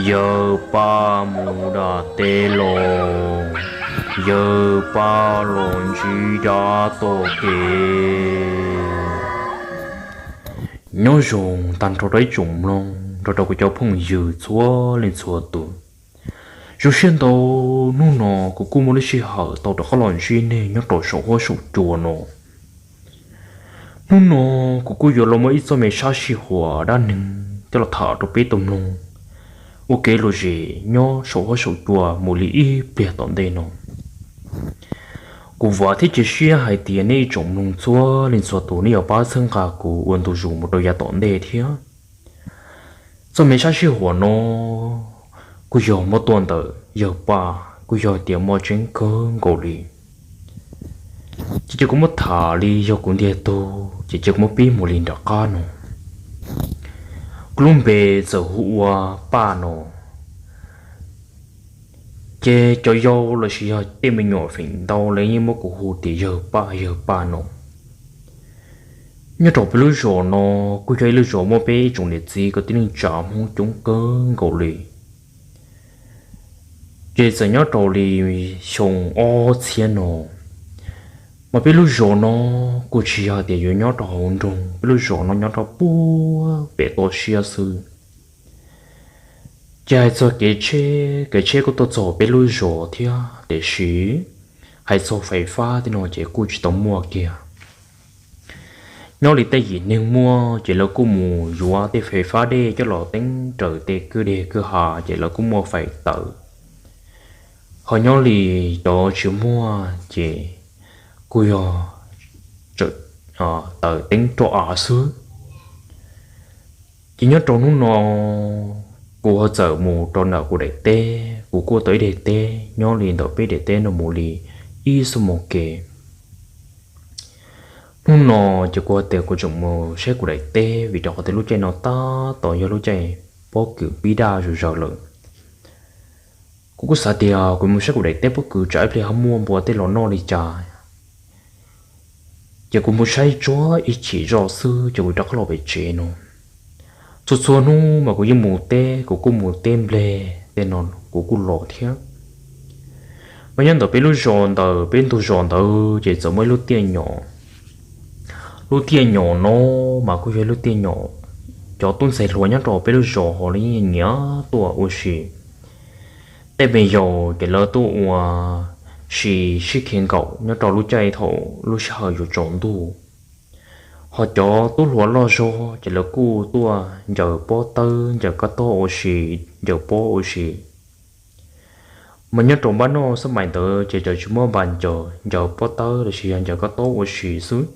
Yawg Paj mus da teb los, yawg Paj los ntsib dab tom kev. Nyob zoo tag nrho rau ib tsoom mloog nrog rau kuv cov phooj ywg txhua leej txhua tus. Zoo siab ntau, hnub no kuv kuj muaj lub sij hawm tau rov qab los ntsib nej nyob rau saum huab saum cua no. Hnub no kuv kuj yuav los muaj ib txoj me sab sij huam dab neeg coj los tham rau peb tau mloog ua kev lom zem nyob saum huab saum cua mus li ib pliag tom ntej no. Kuv vam thiab cia siab hais tias nej ib tsoom mloog txhua leej txhua tus nej yuav pab txhawb nqa kuv ua ntu zus mus rau yav tom ntej thiab. Txoj me sab sij huam no kuj yog muab tuaj ntawm yawg Paj, kuj yog tias muaj tseeb kawg nkaus li. Ces cia kuv muab tham li yog kuv ntiag tug ces cia kuv muab pib mus li nram qab no. Kuv lub npe txawm hu ua Paj no, ces cov yau lossis yog tej me nyuam feem ntau lawv yeej muab kuv hu tias yawg Paj yawg Paj no. Nyob rau peb lub zos no kuj yog ib lub zos muaj peb ib tsoom niam txiv kwv tij neej tsa Hmoob coob kawg nkaus li. Ces txawm nyob rau li xyoo ob txhiab no, mas peb lub zos no kuj tsis yog tias yuav nyob rau hauv nroog, peb lub zos no nyob rau puag pem toj siab xwb. Ces hais txog kev tsheb, kev tsheb kuj tuaj txog peb lub zos thiab tiam sis hais txog fais fab tej no ces kuj tsis tau muaj kiag. Nyob li tej yim neeg muaj ces lawv kuj mus yuav tej fais fab dej coj los teeb raws tej kwj deg kwj ha ces lawv kuj muaj fais tawm. Ho nyob li cov tsis muaj ces kuj yog tawm teeb roj av xwb. Ces nyob rau hnub no kuv ho txawm mus rau ntawm kuv daim teb, kuv kuj tau ib daim teb nyob li ntawm peb daim teb no mus li ib xuab moos kev. Hnub no ces kuv ho tias kuv tseem mus saib kuv daim teb vim rau qhov tias lub caij no tab tom yog lub caij pob kws pib daj zuj zus lawm. Kuv kuj xav tias kuv mus saib kuv daim teb pob kws tsam ib pliag ho muaj npua tej los noj li cas. Ces kuv mus saib tsuag ib chim zoj xwb ces kuv rov qab los pem tsev no. Txhua txhua hnub mas kuv yeej mus teb, kuv kuj mus teb nplej tej no kuv kuj los thiab. Mas nyob ntawm peb lub zos ntawd, peb ntug zos ntawd ces txawm muaj ib lub tiaj nyom. Lub tiaj nyom no mas kuj yog ib lub tiaj nyom cov tub ntxhais hluas nyob rau peb lub zos ho lawv yeej nyiam tuaj ua si. Tej me yaus ces lawv tuaj ua si sib khi nkaum nyob rau lub caij thaum lub sij hawm yuav tsaus ntuj. Ho cov tub hluas loj zog ces lawv kuj tuaj ncaws pob tawb ncaws kab tob ua si, ncaws pob ua si. Mas nyob rau npab noj xab mais ntawd ces tsis muaj npa ncaws, ncaws pob tawb los sis yog ncaws kab tob ua si xwb.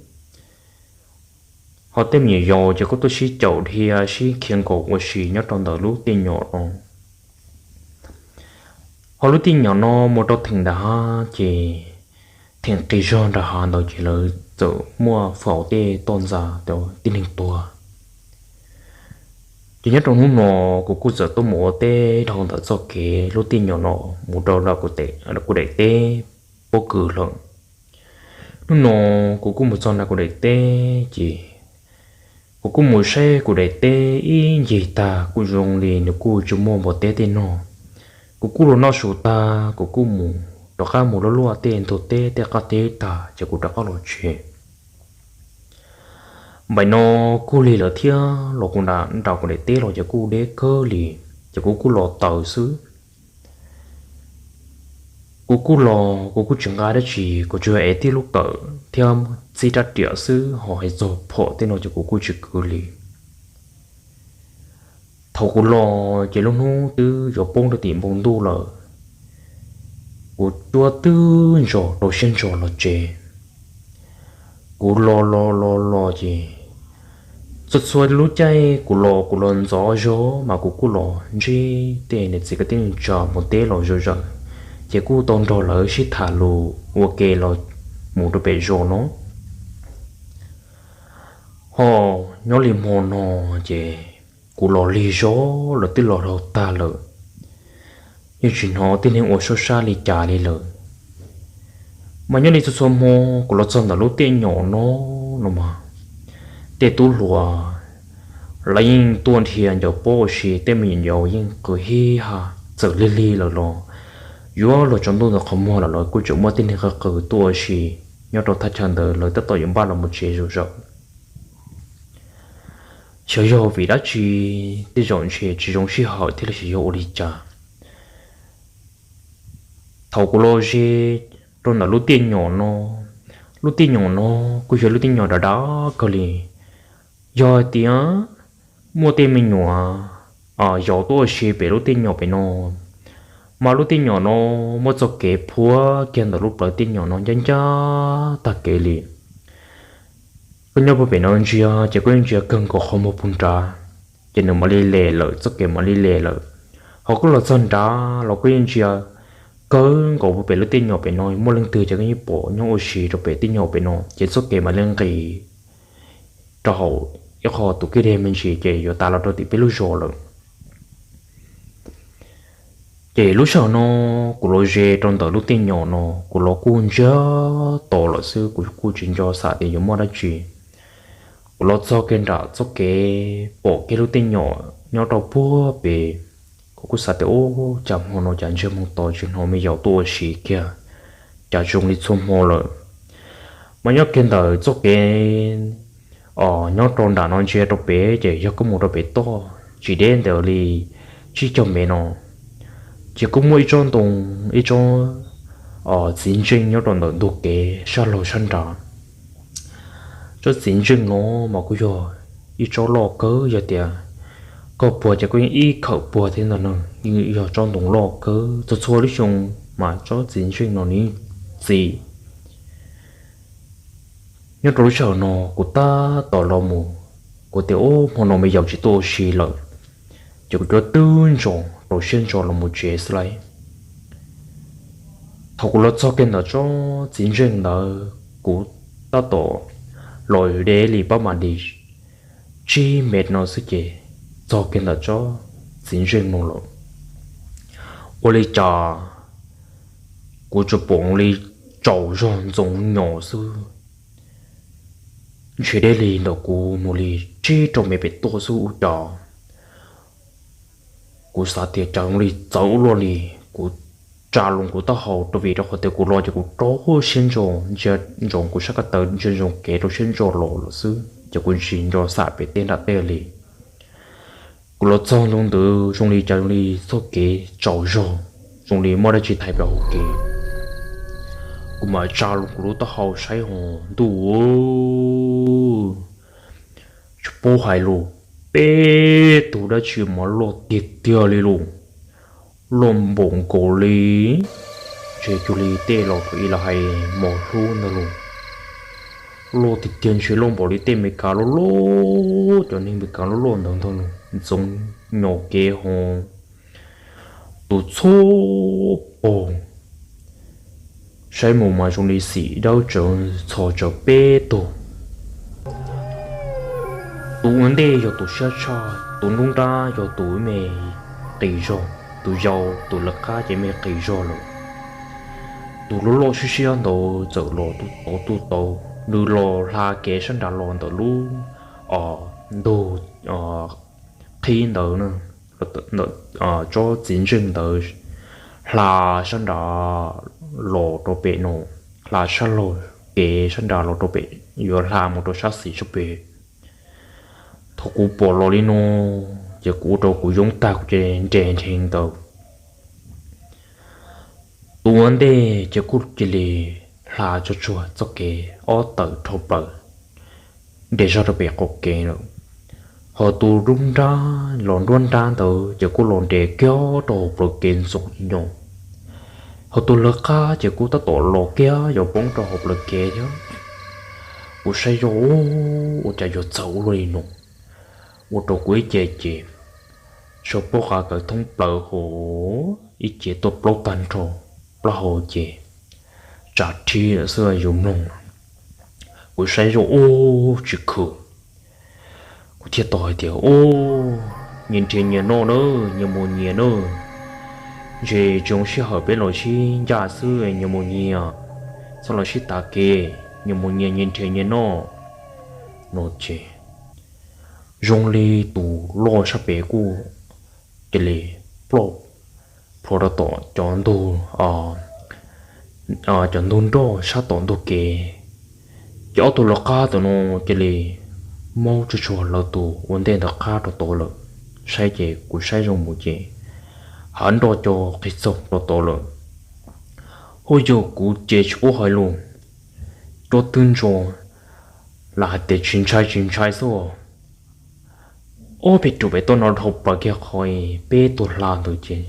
Ho tej me nyuam yaus ces kuj tuaj sib caum dhia sib khi nkaum ua si nyob rau ntawm lub tiaj nyom no. Ho lub tiaj nyom no mus rau theem nram hav ces, theem qis zog nram hav ntawd ces lawv txawm muaj faus tej toj ntxas tib neeg tuag. Ces nyob rau hnub no kuv kuj txawm tuaj mus ua teb dhau ntawm txoj kev lub tiaj nyom no mus rau kuv daim teb pob kws lawm. Hnub no kuv kuj mus txog nram kuv daim teb ces kuv kuj mus saib kuv daim teb ib ncig tag kuj zoo li nws kuj tsis muaj npua teb tej noj. Kuv kuj los noj su tag kuv kuj mus rov qab mus luaj luaj tej ntug teb tej qab teb tag ces kuv rov qab los tsev. Npaum no kuj lig lawm thiab los kuv nram kuv daim teb los ces kuj deb kawg li, ces kuv kuj los taws xwb. Kuv kuj los kuv kuj tsis nqa dab tsi, kuv tsuas yog ev tib lub kawm thiab txib rab riam xwb, ho hais txog phom tej no ces kuv kuj tsis kwv li. Thaum kuv los ces lub hnub twb yuav poob rau tim npoo ntuj lawm. Kuv cuab twb ntsos rau siab ntso los tsev. Kuv los los los los ces txhua txhua lub caij kuv los kuv los ntxov zog mas kuv kuj los ntsib tej niam txiv kwv tij neej tsa mus teb los zom zaws, ces kuj tau nrog lawv sib tham lus ua ke los mus rau pem zos no. Ho nyob li hmo no ces kuv los lig zog, lawv twb los dhau tag lawm, yeej tsis hnov tej neeg ua suab sab li cas li lawm. Mas nyob li txhua txhua hmo kuv los txog ntawm lub tiaj nyom no, no mas tej tub hluas Lawv yeej tuaj nrhiav ncaws pob ua si, tej me nyuam yaus yeej qw hib ha, txawm lig lig lawm los yuav luag tsaus ntuj ntawm qhov muag lawm los kuj tseem muaj tej neeg qw qw tuaj ua si nyob rau thaj chaw ntawd, lawv tab tom yuav npaj los mus tsev zuj zus. Xyov yog vim dab tsi, tej zaum ntshe tsis zoo sij hawm thiab los xyov yog ua li cas. Thaum kuv los ze rau ntawm lub tiaj nyom no, lub tiaj nyom no kuj yog lub tiaj nyom dav dav kawg li. Yog hais tias muaj tej me nyuam yaus tuaj ua si pem lub tiaj nyom pem no, mas lub tiaj nyom no muaj txoj kev puag kiag ntawm lub plawv tiaj nyom no ncaj ncaj tag kev li. Koj nyob puag pem no ntsia ces koj yeej ntsia kawg nkaus qhov muag puag nrad, ces nws mam li les lawm, txoj kev mam li les lawm. Ho koj los txog nrad los koj yeej ntsia kawg nkaus puag pem lub tiaj nyom pem no muaj leej twg ces koj yeej pom nyob ua si rau pem tiaj nyom pem no, ces txoj kev mam li nqis rau hauv ib qho tus kwj deg me ntsis ces yuav tas los rau tim peb lub zos lawm. Ces lub sij hawm no kuv los ze rau ntawm lub tiaj nyom no, kuv los kuj ntsiag to lawm xwb, kuv kuj tsis nco xam tias yuav muaj dab tsi. Kuv los txog kiag nram txoj kev pom kiag lub tiaj nyom nyob rau puag pem, kuv kuj xav tias, Ub, cas hmo no cas ntsiag moog to tsis hnov me yaus tuaj ua si kiag, cas zoo li txhua hmo lawm. Mas nyob kiag ntawm txoj kev nyob rau nram no ntsia rau pem ces yog koj mus rau pem toj tsis deb ntawd li tsib caug mev no, ces kuj muaj ib tsob ntoo, ib tsob txiv ntseej nyob rau ntawm ntug kev sab laug sab nrad. Tsob txiv ntseej no mas kuj yog ib tsob loj kawg, yog tias koj puag ces koj yeej ib khawm puag thiab ntag no, yog tsob ntoo loj kawg. Txhua txhua lub xyoo mas tsob txiv ntseej no nws yeej txi. Nyob rau lub sij hawm no kuv tab tom los mus, kuv tias, Ub, hmo no me yaus tsis tuaj ua si lawm, ces kuv yuav twb ntsos rau siab ntso los mus tsev xwb lauj. Thaum kuv los txog kiag ntawm tsob txiv ntseej ntawd, kuv tab tom los deb li pab mam li tsib mev no xwb ces txog kiag ntawm tsob txiv ntseej no lawm. Ua li cas kuv tsuas pom li tsaus zog ntxoov nyos xwb, ntshe deb li ntawm kuv mus li tsib rau mev pem tuaj xwb ua cas. Kuv xav tias cas zoo li txawv ua luaj li, kuv tsa loo kuv taub hau rau vim rau qhov tias kuv los ces kuv rau siab ntso, ntsia ntsoov kuv sab ko taw ntsia ntsoov kev rau siab ntso los lawm xwb ces kuv tsis nco xam pem tej nram tej li. Kuv los txog ntawd zoo li cas zoo li txoj kev tsaus zog, zoo li muaj dab tsi thaiv pem hauv kev. Kuv mam tsa loo kuv lub taub hau saib ho ntuj, tsis paub hais los, peb tug dab tsi mas loj tiag tiag li los, loj npaum nkaus li, ntshe cuag li tej los thaum ub lawv hais mos hlub ntag los. Loj tiag tiag, ntshe loj npaum li tej Amelikas loj loj, cov neeg Amelikas loj loj ntawd ntag los, ntxoov nyos kev ho. Tus txhua paug saib mus mas zoo li xim dawb tsawv txhos tsawv peb tug. Tus ua ntej yog tus siab tshaj, tus nruab nrab yog tus me qis zog, tus yau tus lawv qab ces me qis zog lawm. Tus loj loj siab siab ntawd txawm los tuj tauv tuj tauv, nws los hla kev sab nrad los ntawm lub ntug qhib ntawd, tsob txiv ntseej ntawd, hla sab nrad los rau pem no, hla sab laug kev sab nrad los rau pem, yuav hla mus rau sab xis sab pem. Thaum kuv pom los li no ces kuv ua rau kuv yoob tag kuv ces nres nrheev ntawd. Tus ua ntej ces kuj cia li hla tsuag tsuag txoj kev ob tawm dhau plaws nres zog rau pem qaum kev lawm. Ho tus nruab nrab los nruab nrab ntawd ces kuj los nres kiag rau hauv plawv kev ntxoov nyos. Ho tus lawv qab ces kuj tab tom los kiag yuav poob rau hauv plawv kev thiab. Kuv saib zoj, ua cas yuav txawv ua luaj li no, ua rau kuv ib ce ces sawv pob qa kawv thoob plaws hauv, ib ce tuaj plaub tag nrho, plaub hau ces tsam rhib xwb yus mloog. Kuv saib zoj ub tsis khwm, kuv thiaj tau hais tias, Ub, nyias nrhiav nyias noj na, nyias mus nyias na. Ntshe tsis zoo sij hawm peb los sib ncaj xwb, nyias mus nyias, txhob los sib tav kev, nyias mus nyias, nyias nrhiav nyias noj. No ces zoo li tus loj sab pem kuj cia li ploj plhuav rau tom cov ntug, cov ntug nroj sab tom ntug kev. Ces ob tug lawv qab tom no cia li maub tsuj tsuag lawv tus ua ntej ntawd qab rau tod lawm. Saib ces kuv saib zoo mus ces hav nroj co qig txoog rau tod lawm. Huj yog kuv ces tsis paub hais lus, rua twg ntso lam hais tias tsis ntshai tsis ntshai xwb. Ob peb ruam pem toj no dhau plaws kiag qhov peb tuaj hla ntawd ces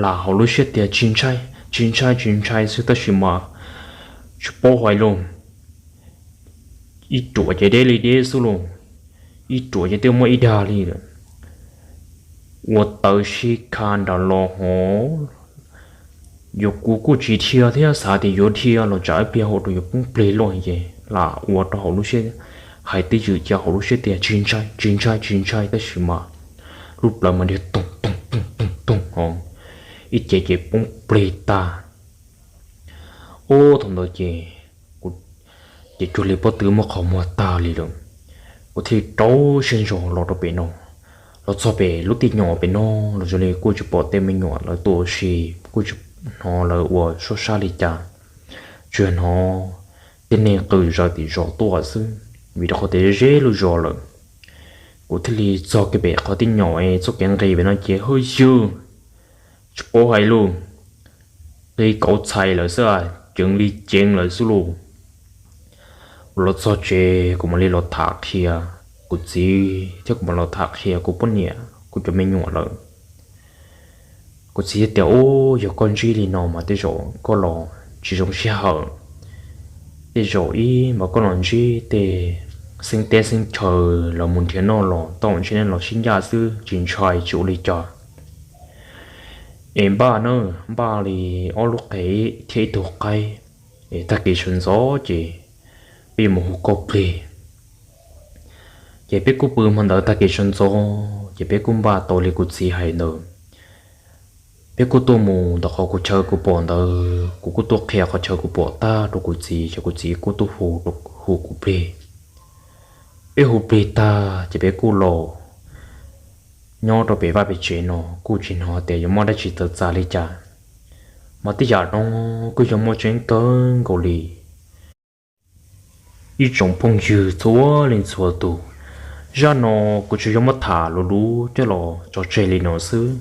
lam hauv lub siab tias tsis ntshai tsis ntshai tsis ntshai xwb tab sis mas tsis paub hais lus. Ib ruam ces deb li deb xwb los, ib ruam ces twb muaj ib dag li lawm. Ua tawv sib kha nram los hov, yuav kuv kuj tsis dhia thiab xav tias yuav dhia los tsam ib pliag hauv rau yuav poob plig loj ces lam ua rau hauv lub siab hais twj ywm cia hauv lub siab tias tsis ntshai tsis ntshai tsis ntshai tab sis mas lub plawv mas dhia toog toog toog toog toog hov, ib ce ces poob plig tag. Ub, thaum ntawd ces kuv ces cuag li pob tw muab qhov muag tag li lawm. Kuv thiaj rau siab ntso los rau pem no, los txog pem lub tiaj nyom pem no los zoo li kuj tsis pom tej me nyuam lawv tuaj ua si, kuj tsis hnov lawv ua suab sab li cas, tsuas hnov tej neeg qw zaws tim zos tuaj xwb vim rau qhov tias ze lub zos lawm. Kuv thiaj li txog kiag pem qhov tiaj nyom es txoj kev nqis pem no ces huj yug, tsis paub hais lus, qi kauv txhais lawm xwb, ceev li ceev lawm xwb lus. Kuv los txog tsev kuv mam li los tham qhia kuv txiv thiab kuv mam los tham qhia kuv poj niam kuv cov me nyuam lawm. Kuv txiv tias, Ub, yog koj ntsib li no mas tej zaum koj los tsis zoo sij hawm. Tej zaum ib mas koj los ntsib tej xeeb teb xeeb chaw los mus nrhiav noj los tau ntshe nej los sib ncaj xwb tsis ntshai tsis ua li cas. Es npaj na, npaj li ob lub qe thiab ib tug qaib, es tag kis sawv ntxov ces peb yuav mus hu koj plig. Ces peb kuj pw hmo ntawd tag kis sawv ntxov ces peb kuj npaj tau li kuv txiv hais ntawd. Peb kuj tuaj mus ntawm qhov kuv chaw kuv pom ntawd, kuv kuj tuaj qhia qhov chaw kuv pom tag rau kuv txiv ces kuv txiv kuj tuaj hu, hu kuv plig. Peb hu plig tag ces peb kuj los nyob rau pem vaj pem tsev no kuj tsis hnov tias yuav muaj dab tsi txawv txav li cas. Mas tej yam no kuj yog muaj tseeb kawg nkaus li. Ib tsoom phooj ywg txhua leej txhua tus, zaj no kuv tsuas yog muab tham luv luv coj los tso tseg li no xwb.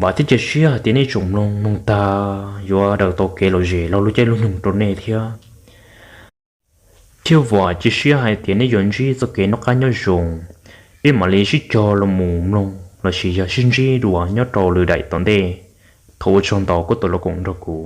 Vam thiab cia siab hais tias nej tsoom mloog mloog tag yuav daws tau kev lom zem los lub caij lub nyoog rau nej thiab. Thiab vam cia siab hais tias nej yuav ntsib txoj kev noj qab nyob zoo. Peb mam li sib cog los mus mloog lossis yog sib ntsib dua nyob rau lwm daim tom ntej. Thov ua tsaug ntau koj tus los koom nrog kuv.